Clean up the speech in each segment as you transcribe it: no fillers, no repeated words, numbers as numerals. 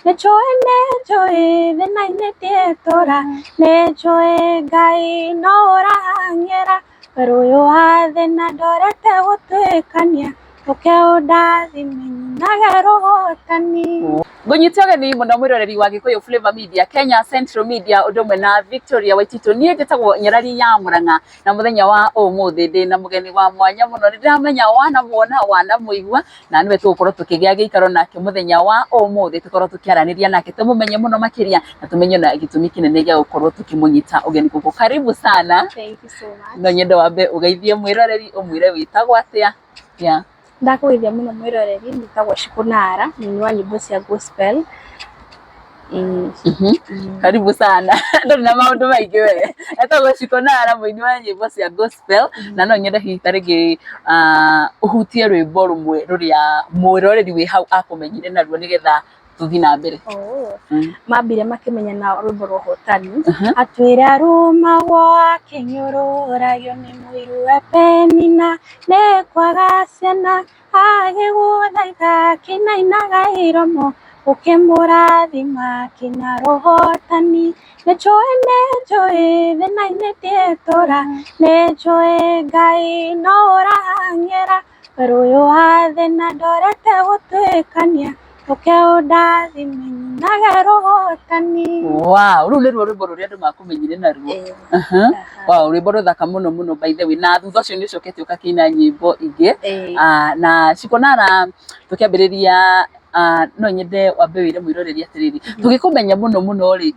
Nĩnjũĩ, nĩnjũĩ thĩna-inĩ ndietũra, nĩnjũĩ Ngai no ũrahang'ĩra, werũ ũyũ wa thĩna ndorete gũtuĩkania, ũke ũndathime nyinage rũhotani. Ngũnyite ũgeni mũno mwĩroreri wa Gĩkũyũ Flavor Media, Kenya Central Media, ũndũ ũmwe na Victoria Waititũ. Niĩ njĩtagwo Nyarari ya Mũrang'a na mũthenya wa ũmũthĩ ndĩ na mũgeni wa mwanya mũno. Nĩ ndĩramenya wanamuona, wanamũigua na nĩwe tũgũkorwo tũkĩgĩa gĩikaro nake mũthenya wa ũmũthĩ, tũkorwo tũkĩaranĩria nake tũmũmenye mũno makĩria na tũmenye na gĩtũmi kĩnene gĩa gũkorwo tũkĩmũnyita ũgeni gũkũ. Karibu sana. Thank you so much. No nyende wambe ũgeithie mwĩroreri ũmwĩre wĩtagwo atĩa. Yeah. Ndakũgeithia mũno mwĩroreri, njĩtagwo Shikunara, mũini wa nyĩmbo cia gospel. Karibu sana. Ndũrĩ na maũndũ maingĩ we. Etagwo Shikonara, mũini wa nyĩmbo cia gospel, na no nyende hihi ta rĩngĩ ũhutie rwĩmbo rũmwe rũrĩa mwĩroreri wĩ hau akũmenyire naruo nĩgetha tũthiĩ na mbere. Oh. Mambire makĩmenya na rwĩmbo rwa ũhotani. Atwĩre arumagwo akĩnyũrũragio nĩ mũiru we Penina nĩ kwaga ciana, agĩgũthaitha akĩinainaga iromo, ũkĩmũrathima akĩina rũhotani. Nĩnjũĩ, nĩnjũĩ thĩna-inĩ ndietũra, nĩnjũĩ Ngai no ũrahang'ĩra, werũ ũyũ wa thĩna ndorete gũtuĩkania, ũke ũndathime nyinage rũhotani. Wow, rũu nĩruo rwĩmbo rũrĩa andũ makũmenyire naruo. Wow, rwĩmbo rũthaka mũno mũno by the way. Na thutha ũcio nĩ ũcokete ũgakĩina nyĩmbo ingĩ. Na Shikonara, tũkĩambĩrĩria, no nyende wambe wĩre mwĩroreri atĩrĩrĩ, tũgĩkũmenya mũno mũno rĩ,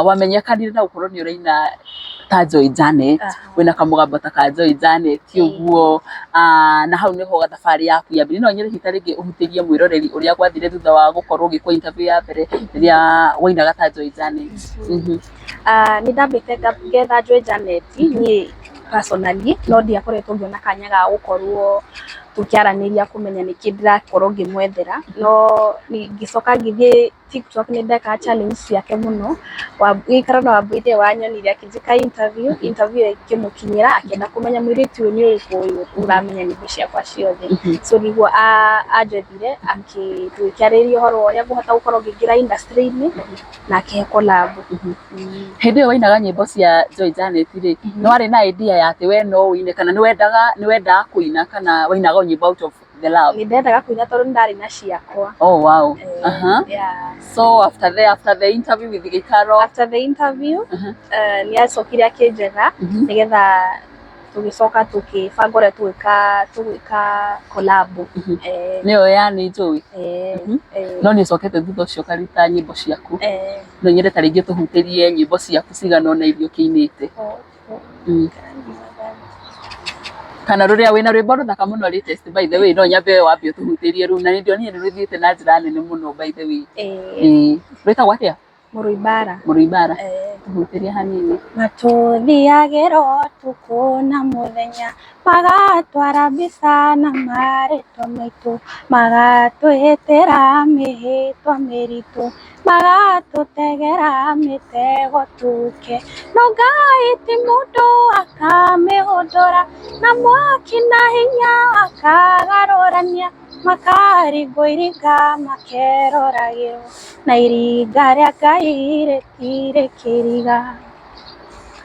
wamenyekanire na gũkorwo nĩ ũraina ta Joy Janet, wĩna kamũgambo ta ka Joy Janet ũguo, na hau nĩho thabarĩ yaku yambĩrĩirie. No nyende hihi ta rĩngĩ ũhutĩrie mwĩroreri ũrĩa gwathire thutha wa gũkorwo ũgĩkwo interview ya mbere rĩrĩa wainaga ta Joy Janet. Nĩ ndambĩte ngetha Joy Janet niĩ personally, no ndiakoretwo ngĩona kanya ga gũkorwo tũkĩaranĩria kũmenya nĩkĩ ndĩrakorwo ngĩmwethera, no ngĩcoka ngĩthiĩ TikTok, nĩ ndekaga challenge ciake mũno. Gĩikaro na Wambui wanyonire akĩnjĩka interview, interview ĩyo ĩkĩmũkinyĩra, akĩenda kũmenya mũirĩtu ũyũ nĩ ũrĩkũ ũyũ ũramenya nyĩmbo ciakwa ciothe. So nĩguo anjethire, tũgĩkĩarĩrĩria ũhoro wa ũrĩa ngũhota gũkorwo ngĩingĩra industry-inĩ na akĩhe collab. Hĩndĩ ĩyo wainaga nyĩmbo cia Joy Janet rĩ, nĩ warĩ na idea ya atĩ we no ũine kana nĩ wendaga kũina kana wainaga o nyĩmbo out of the love? Nĩ ndendaga kũina tondũ nĩ ndarĩ na ciakwa. Oh wow. So after the interview with Gĩikaro, After the interview, nĩ acokire akĩnjetha nĩgetha tũgĩcoka tũkĩbanga ũrĩa tũgwĩka collab. Nĩyo ya Nĩ Njũĩ. Eh, eh. No nĩ ũcokete thutha ũcio ũkaruta nyĩmbo ciaku. Eh. No nyende ta rĩngĩ tũhutĩrie nyĩmbo ciaku cigana ũna iria ũkĩinĩte. Oh. Kana rũrĩa wĩna rwĩmbo rũthaka mũno latest, by the way, no nyambe wambe ũtũhutĩrie rũu na nĩ ndionire nĩ rũthiĩte na njĩra nene mũno, by the way. Eh. Ĩĩ. Rwĩtagwo atĩa? Mũrũi Mbara. Mũrũi Mbara. Eh. Tũhutĩrie hanini. Matũthiagĩra ũtukũ na mũthenya, magatwara mbica na marĩtwa maitũ, magatwĩhĩtĩra mĩhĩtwa mĩritũ, magatũtegera mĩtego tũke, no Ngai ti mũndũ akamĩhũndũra na mwaki na hinya akagarũrania, makaringwo iringa makeroragĩrwo, na iringa rĩa Ngai rĩtirĩ kĩriga.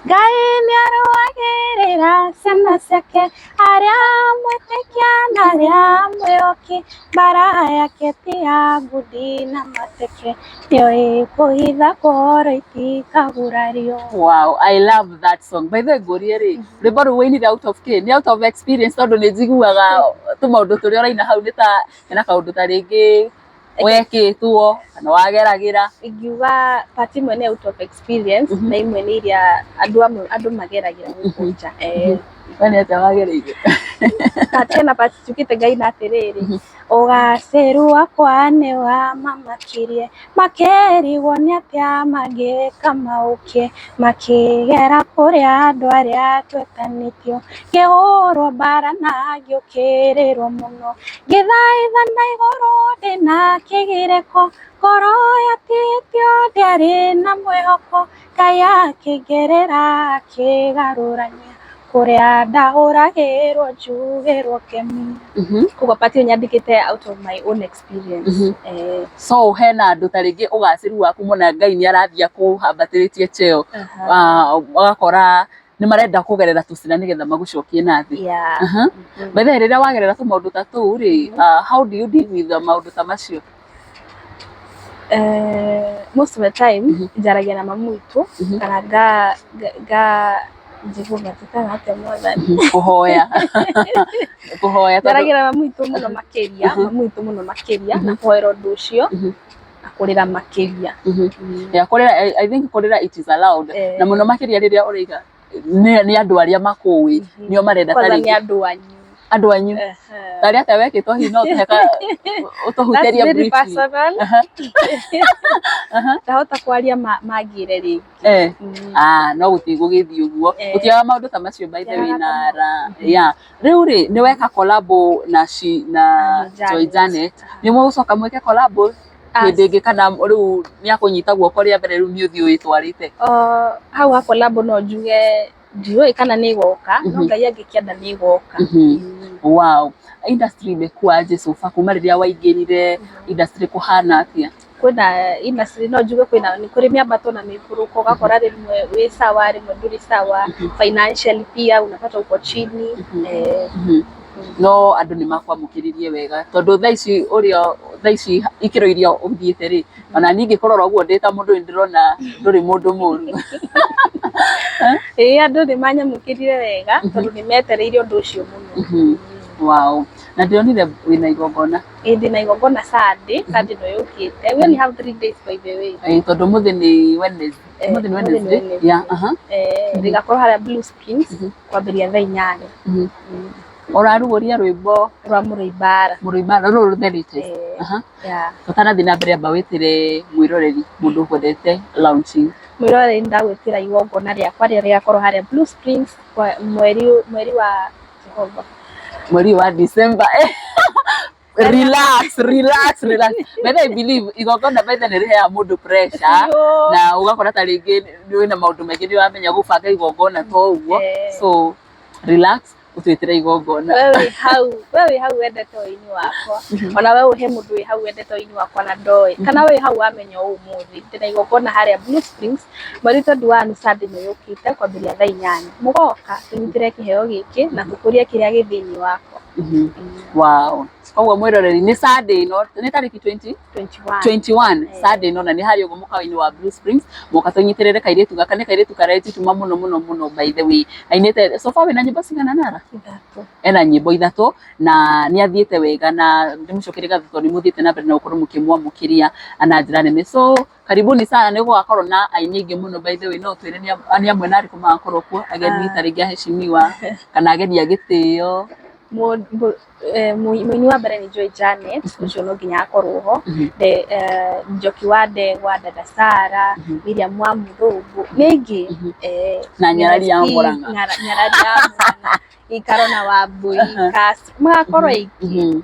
Ngai nĩarũagĩrĩra ciana ciake, arĩa amwĩtĩkia na arĩa amwĩhoki, mbara yake ti ya ngundi na mateke, nĩyo ĩkũhitha ngoro itikagurario. Wow, I love that song. By the way, ngũrie rĩ, rwĩmbo rũu wainire out of kĩ? Nĩ out of experience tondũ nĩ njiguaga tũmaũndũ tũrĩa ũraina hau nĩ ta hena kaũndũ ta rĩngĩ wekĩtwo kana wageragĩra. Ingiuga part imwe nĩ out of experience na imwe nĩ iria andũ amwe andũ mageragĩra gũkũ nja. We nĩ atĩa wagereire? Part hena part njũkĩte ngaina atĩrĩrĩ, ũgacĩru wakwa nĩ wamamakirie, makerigwo nĩ atĩa mangĩka maũkie, makĩgera kũrĩa andũ arĩa twetanĩtio, ngĩhũrwo mbara na ngĩũkĩrĩrwo mũno, ngĩthaitha na igũrũ ndĩna kĩgirĩko, ngoro yatihĩtio ndĩarĩ na mwĩhoko, Ngai akĩngerera akĩgarũrania. Kũrĩa ndahũragĩrwo njugĩrwo kemi. Koguo part ĩyo nyandĩkĩte out of my own experience. So hena andũ ta rĩngĩ ũgacĩru waku mona Ngai nĩ arathiĩ akũhambatĩrĩtie cheo, ũgakora nĩ marenda kũgerera tũcĩra nĩgetha magũcokie na thĩ. By the way, rĩrĩa wagerera tũmaũndũ ta tũu rĩ, how do you deal with maũndũ ta macio? Most of the time njaragia na mamu witũ kana nga Jehova njĩtaga atĩa Mwathani? Kũhoya, kũhoya tondũ Njaragia na mamu witũ mũno makĩria, mamu witũ mũno makĩria na kũhoera ũndũ ũcio na kũrĩra makĩria. Yeah, kũrĩra, I think kũrĩra it is allowed. Na mũno makĩria rĩrĩa ũraiga nĩ andũ arĩa makũĩ nĩo marenda ta Kwanza nĩ rĩngĩ andũ anyu. Andũ anyu tarĩ atĩa wekĩtwo, hihi no ũtũhe That's ũtũhutĩrie very briefly? Personal. Ndahota kwaria mangĩre rĩngĩ. Ah, no gũtigũgĩthiĩ ũguo. Gũtiaga maũndũ ta macio, by the way. Gũtiagaga. Nara yeah, rĩu rĩ nĩ weka collabo na ci na Na Joy Janet. Janet, nĩ mũgũcoka mwĩke collabo hĩndĩ ĩngĩ kana rĩu nĩ akũnyita guoko rĩa mbere, rĩu nĩ ũthiĩ wĩtwarĩte? Hau ha collabo no njuge ndiũĩ kana nĩ igoka, no Ngai angĩkĩenda nĩ igoka. Wow, industry imekuwa aje so far kuma rĩrĩa waingĩrire industry, kũhana atĩa? Kwĩna industry, no njuge kwĩna, nĩ kũrĩ mĩambato na mĩikũrũko, ũgakora rĩmwe wĩ sawa, rĩmwe ndũrĩ sawa. Financially pia unapata uko chini. No andũ nĩ makwamũkĩririe wega tondũ thaa ici ũrĩa thaa ici ikĩro iria ũthiĩte rĩ, ona niĩ ngĩkũrora ũguo ndĩ ta mũndũ nĩ ndĩrona ndũrĩ mũndũ mũru. Ĩĩ, andũ nĩ manyamũkĩrire wega tondũ nĩ metereire ũndũ ũcio mũno. Wow, na ndĩronire wĩna igongona. Ĩĩ, ndĩna igongona Sunday, Sunday ĩno yũkĩte. We only have 3 days, by the way. Ĩĩ, tondũ mũthĩ nĩ Wednesday. Ũmũthĩ nĩ Ũmũthĩ nĩ Wednesday. Wednesday. Yeah, aha. Rĩgakorwo harĩa Blue Springs kwambĩrĩria thaa 8. Ũrarugũria rwĩmbo rwa Mũrũimbara. Mũrũimbara rũrũ the latest. Yeah. Tũtanathiĩ na mbere, amba wĩtĩre mwĩroreri mũndũ ũkwendete launching. Mwĩroreri, ndagwĩtĩra igongona rĩakwa rĩrĩa rĩgakorwo harĩa Blue Springs kwa mweri wa Jehova. Mweri wa December. Relax, relax, relax. By the way, I believe igongona by the nĩ rĩheaga mũndũ pressure na ũgakora ta rĩngĩ wĩna maũndũ maingĩ nĩ ũramenya gũbanga igongona to ũguo. So relax, ũtwĩtĩre igongona. We wĩ hau wendete ũini wakwa, ona we ũhe mũndũ wĩ hau wendete ũini wakwa na ndoĩ, kana wĩ hau wamenya ũmũthĩ ndĩna igongona harĩa Blue Springs mweri 21, Sunday ĩno yũkĩte, kwambĩrĩria thaa 8. Mũgoka tũnyitĩre kĩheo gĩkĩ na tũkũrie kĩrĩa gĩ thĩinĩ wakwa. Wow, koguo mwĩroreri, nĩ Sunday ĩno, nĩ tarĩki 20 21. 21, Sunday ĩno, na nĩ harĩa ũguo mũkawa-inĩ wa Blue Springs. Moka tũnyitĩrĩre kairĩtu gaka, nĩ kairĩtu karejituma mũno mũno mũno. By the way, ainĩte so far wĩna nyĩmbo cigana, Nara? 3. Ena nyĩmbo 3 na nĩ athiĩte wega, na ndĩmũcokerie ngatho tondũ nĩ mũthiĩte na mbere na gũkorwo mũkĩmwamũkĩria na njĩra nene. So karibuni sana. Nĩ gũgakorwo na aini aingĩ mũno. By the way, no twĩre nĩ amwe na arĩkũ magakorwo kuo, ageni ta rĩngĩ aheshimiwa kana ageni a gĩtĩo? Mũini wa mbere nĩ Joy Janet, ũcio no nginya akorwo ho. Njoki wa Ndegwa, Dada Sara, Miriam wa Mũthũngũ, nĩ aingĩ. Na Nyarari ya Mũrang'a. Nyarari ya Mũrang'a, Gĩikaro na Wambui, magakorwo aingĩ.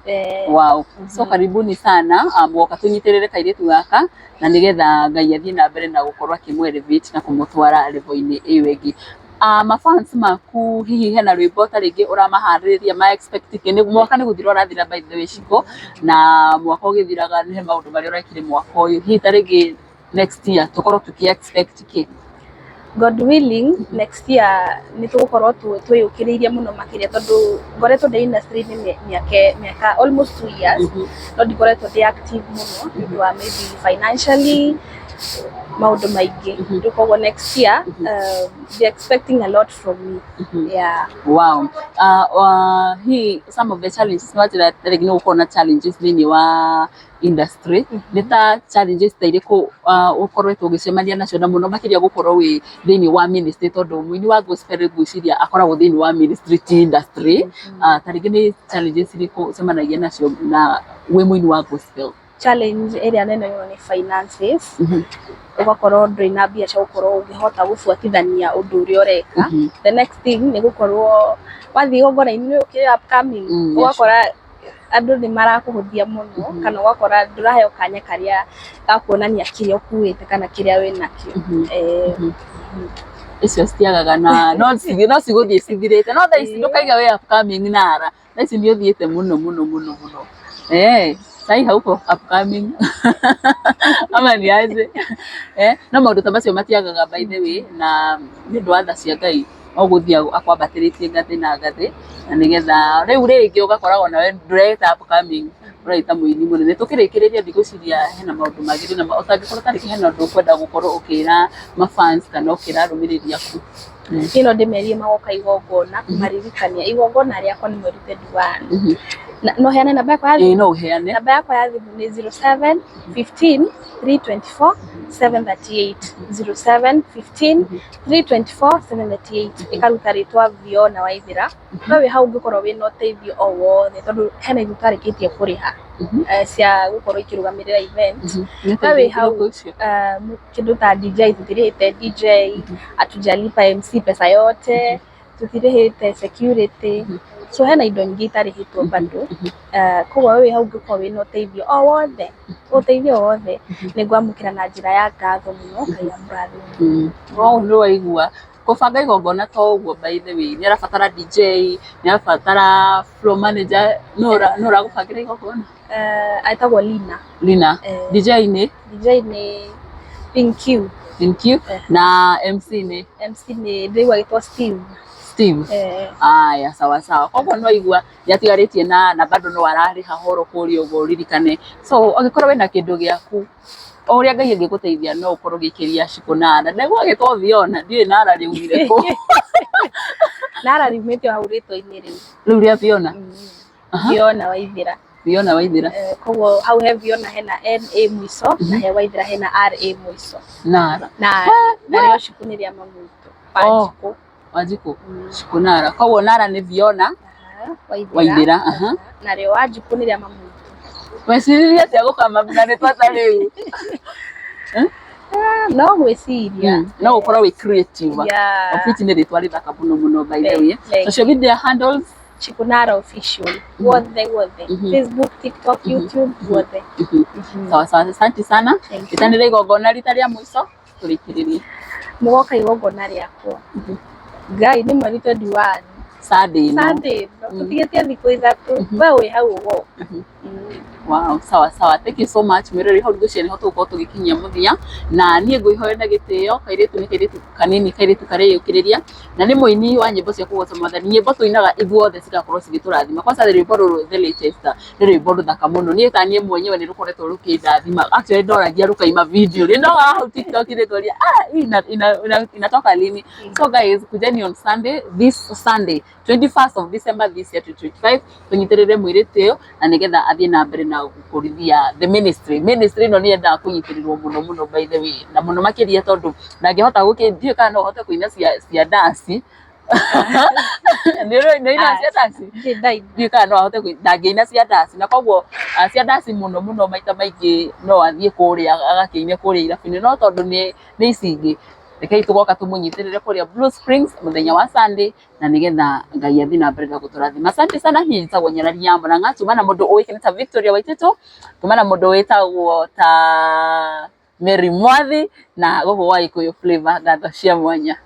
Wow. So karibuni sana, mwoka tũnyitĩrĩre kairĩtu gaka na nĩgetha Ngai athiĩ na mbere na gũkorwo akĩmũ elevate na kũmũtwara level-inĩ ĩyo ĩngĩ. Mafans maku, hihi hena rwĩmbo ta rĩngĩ ũramaharĩrĩria ma expect kĩ? Nĩ mwaka nĩ gũthira ũrathira, by the way, Shiko, na mwaka ũgĩthiraga nĩ he maũndũ marĩa ũrekire mwaka ũyũ, hihi ta rĩngĩ next year tũkorwo tũkĩ expect kĩ? God willing, next year nĩ tũgũkorwo twĩyũkĩrĩirie mũno makĩria tondũ ngoretwo ndĩ industry-inĩ mĩaka almost 2 years, no ndikoretwo ndĩ active mũno nĩ ũndũ wa maybe financially maũndũ maingĩ. Rĩu koguo next year, be expecting a lot from me, yeah. Wow. Hii some of the challenges, no njĩra rĩngĩ nĩ gũkorwo na challenges thĩinĩ wa industry, nĩ ta challenges ta irĩkũ ũkoretwo ũgĩcemania nacio, na mũno makĩria gũkorwo wĩ thĩinĩ wa ministry, tondũ mũini wa gospel ngwĩciria akoragwo thĩinĩ wa ministry ti industry? Ta rĩngĩ nĩ challenges irĩkũ ũcemanagia nacio na wĩ mũini wa gospel? Challenge ĩrĩa nene mũno nĩ finances. Ũgakorwo ndũrĩ na mbia cia gũkorwo ũngĩhota gũbuatithania ũndũ ũrĩa ũreka. The next thing nĩ gũkorwo wathiĩ igongona-inĩ nĩ ũkĩrĩ upcoming, ũgakora andũ nĩ marakũhũthia mũno, kana ũgakora ndũraheo kanya karĩa ga kuonania kĩrĩa ũkuĩte kana kĩrĩa wĩnakĩo. Icio citiagaga na no cigũthiĩ cithirĩte, no thaa ici ndũkaiga wĩ upcoming Nara, thaa ici nĩ ũthiĩte mũno mũno mũno mũno. Eh, sai hauko upcoming ama ni aje? Eh, no maũndũ ta macio matiagaga by the way, na nĩ ũndũ wa tha cia Ngai no gũthiĩ akwambatĩrĩtie ngathĩ na ngathĩ, na nĩgetha rĩu rĩngĩ ũgakoragwo nawe ndũreĩta upcoming, ũreĩta mũini mũnene. Tũkĩrĩkĩrĩria ndigwĩciria hena maũndũ mangĩ na ũtangĩkorwo tarĩngĩ hena ũndũ ũkwenda gũkorwo ũkĩra ma fans kana ũkĩra arũmĩrĩri aku. Niĩ no ndĩmerie magoka igongona kũmaririkania igongona rĩakwa nĩ mweri 21. No heane namba yakwa ya thimũ? Ĩĩ no ũheane. Namba yakwa ya thimũ nĩ 07 15 324 738, 07 15 324 738, ĩkaruta rĩtwa Fiona Waithera. We wĩ hau ũngĩkorwo wĩna ũteithio o wothe, tondũ hena indo itarĩkĩtie kũrĩha cia gũkorwo ikĩrũgamĩrĩra event. We wĩ hau kĩndũ ta DJ tũtirĩhĩte DJ, hatujalipa MC pesa yote, tũtirĩhĩte security, so hena indo nyingĩ itarĩhĩtwo bado. Koguo we wĩ hau ũngĩkorwo wĩna ũteithio o wothe, ũteithio o wothe nĩ ngwamũkĩra na njĩra ya ngatho mũno. Ngai amũrathime. Ũũ nĩ waigua kũbanga igongona to ũguo, by the way nĩ arabatara DJ, nĩ arabatara floor manager, no ũragũbangĩra igongona? Etagwo Lina. Lina. DJ nĩ? DJ nĩ Pink Q. Pink Q. Na MC nĩ? MC nĩ ndĩraigua agĩtwo Steve. Steve. Aya, sawa sawa. Koguo nĩ waigua nĩ atigarĩtie na bado no ararĩha horo kũrĩa ũguo ũririkane. So angĩkorwo wĩna kĩndũ gĩaku, o ũrĩa Ngai angĩgũteithia no ũkorwo ũgĩikĩria Shiko Nara. Ndaigua agĩtwo Fiona, ndiũĩ Nara rĩaumire kũ. Nara riumĩte o hau rĩtwa-inĩ rĩu. Rĩu rĩa Fiona? Fiona Waithera. Fiona Waithera. Koguo hau he Fiona hena NA mũico, na he Waithera hena RA mũico. Nara. Nara. Narĩo Shiko nĩ rĩa mamu witũ. Wanjikũ. Wanjikũ. Shiko Nara. Koguo Nara nĩ Fiona Waithera. Narĩo Wanjikũ nĩ rĩa mamu witũ. Weciririe atĩa gũkama na rĩtwa ta rĩu? No gwĩciria. No ũkorwo wĩ creative. Of which nĩ rĩtwa rĩthaka mũno mũno by the way. Social media handles? Shiko Nara official. Guothe guothe. Facebook, TikTok, YouTube, guothe. Sawa sawa, asante sana. Ĩtanĩra igongona rita rĩa mũico tũrĩkĩrĩrie. Mũgoka igongona rĩakwa. Ngai nĩ mweri 21. Sunday ĩno. Sunday ĩno. Tũtigĩtie thikũ ithatũ. We wĩ hau ũgoka. Wow, sawa sawa. Thank you so much. Mwĩroreri, hau ngwĩciria nĩho tũgũkorwo tũgĩkinyia mũthia, na niĩ ngwĩhoya na gĩtĩo, kairĩtu nĩ kairĩtu kanini, kairĩtu kareyũkĩrĩria, na nĩ mũini wa nyĩmbo cia kũgoca Mwathani, nyĩmbo tũinaga ithuothe cigakorwo cigĩtũrathima. Kwanza rwĩmbo rũrũ the latest nĩ rwĩmbo rũthaka mũno, niĩ ta niĩ mwenyewe nĩ rũkoretwo rũkĩndathima. Actually ndoragia rũkaima video nĩ ndoga hau TikTok ngoria, ah, hii inatoka lini? So guys, kujeni on Sunday, this Sunday 21st of December this year 2025, tũnyitĩrĩre mũirĩtu ũyũ na nĩgetha athiĩ na mbere na gũkũrithia the ministry. Ministry ĩno nĩ yendaga kũnyitĩrĩrwo mũno mũno by the way, na mũno makĩria tondũ ndangĩhota gũkĩ, ndiũĩ kana no ũhote kũina cia dance. Nĩ ũinaga cia dance? Ndiũĩ kana no ahote, ndangĩina cia dance, na koguo cia dance mũno mũno maita maingĩ no athiĩ kũrĩa agakĩine kũrĩa irabu-inĩ, no tondũ nĩ ici ingĩ, rekei tũgoka tũmũnyitĩrĩre kũrĩa Blue Springs mũthenya wa Sunday, na nĩgetha Ngai athiĩ na mbere na gũtũrathima. Asante sana. Niĩ njĩtagwo Nyarari ya Mũrang'a, tuma na mũndũ ũĩkaine ta Victoria Waititũ, tuma na mũndũ wĩtagwo ta Mary Mwathi, na gũkũ gwa Gĩkũyũ Flavor, ngatho cia mwanya.